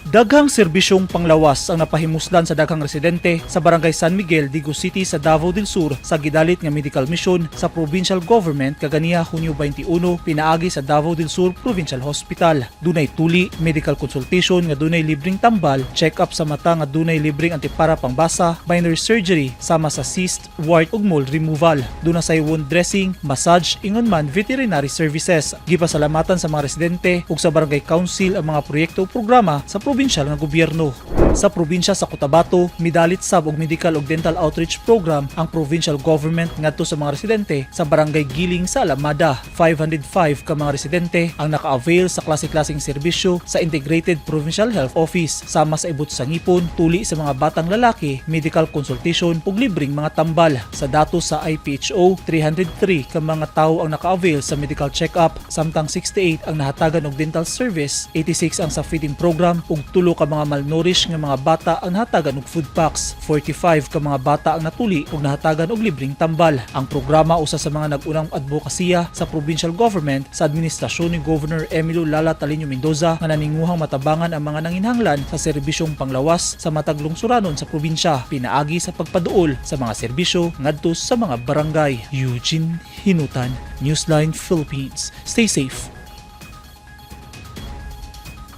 Daghang serbisyong panglawas ang napahimuslan sa daghang residente sa Barangay San Miguel, Digos City sa Davao del Sur sa gidalit nga medical mission sa provincial government kaganiha, Hunyo 21, pinaagi sa Davao del Sur Provincial Hospital. Dunay tuli, medical consultation nga dunay libreng tambal, check-up sa mata nga dunay libreng antipara pangbasa, minor surgery sama sa cyst, wart ug mole removal. Duna say wound dressing, massage, ingon man veterinary services. Gipasalamatan sa mga residente ug sa barangay council ang mga proyekto ug programa sa probinsyal nga gobyerno. Sa probinsya sa Cotabato, midalit sab og medical ug dental outreach program ang provincial government ngadto sa mga residente sa Barangay Giling sa Alamada. 505 ka mga residente ang naka-avail sa klase-klaseng serbisyo sa Integrated Provincial Health Office sama sa ibot sa ngipon, tuli sa mga batang lalaki, medical consultation ug libreng mga tambal. Sa datos sa IPHO, 303 ka mga tawo ang naka-avail sa medical check-up, samtang 68 ang nahatagan og dental service, 86 ang sa feeding program ug 3 ka mga malnourished nga mga bata ang nahatagan og food packs. 45 ka mga bata ang natuli ug nahatagan og libreng tambal. Ang programa usa sa mga nag-unang advokasya sa provincial government sa administrasyon ni Governor Emilio Lala Taliño Mendoza nga naninguhang matabangan ang mga nanginhanglan sa serbisyong panglawas sa matag lungsuranon sa probinsya pinaagi sa pagpaduol sa mga serbisyo ngadto sa mga barangay. Eugene Hinutan, Newsline Philippines. Stay safe.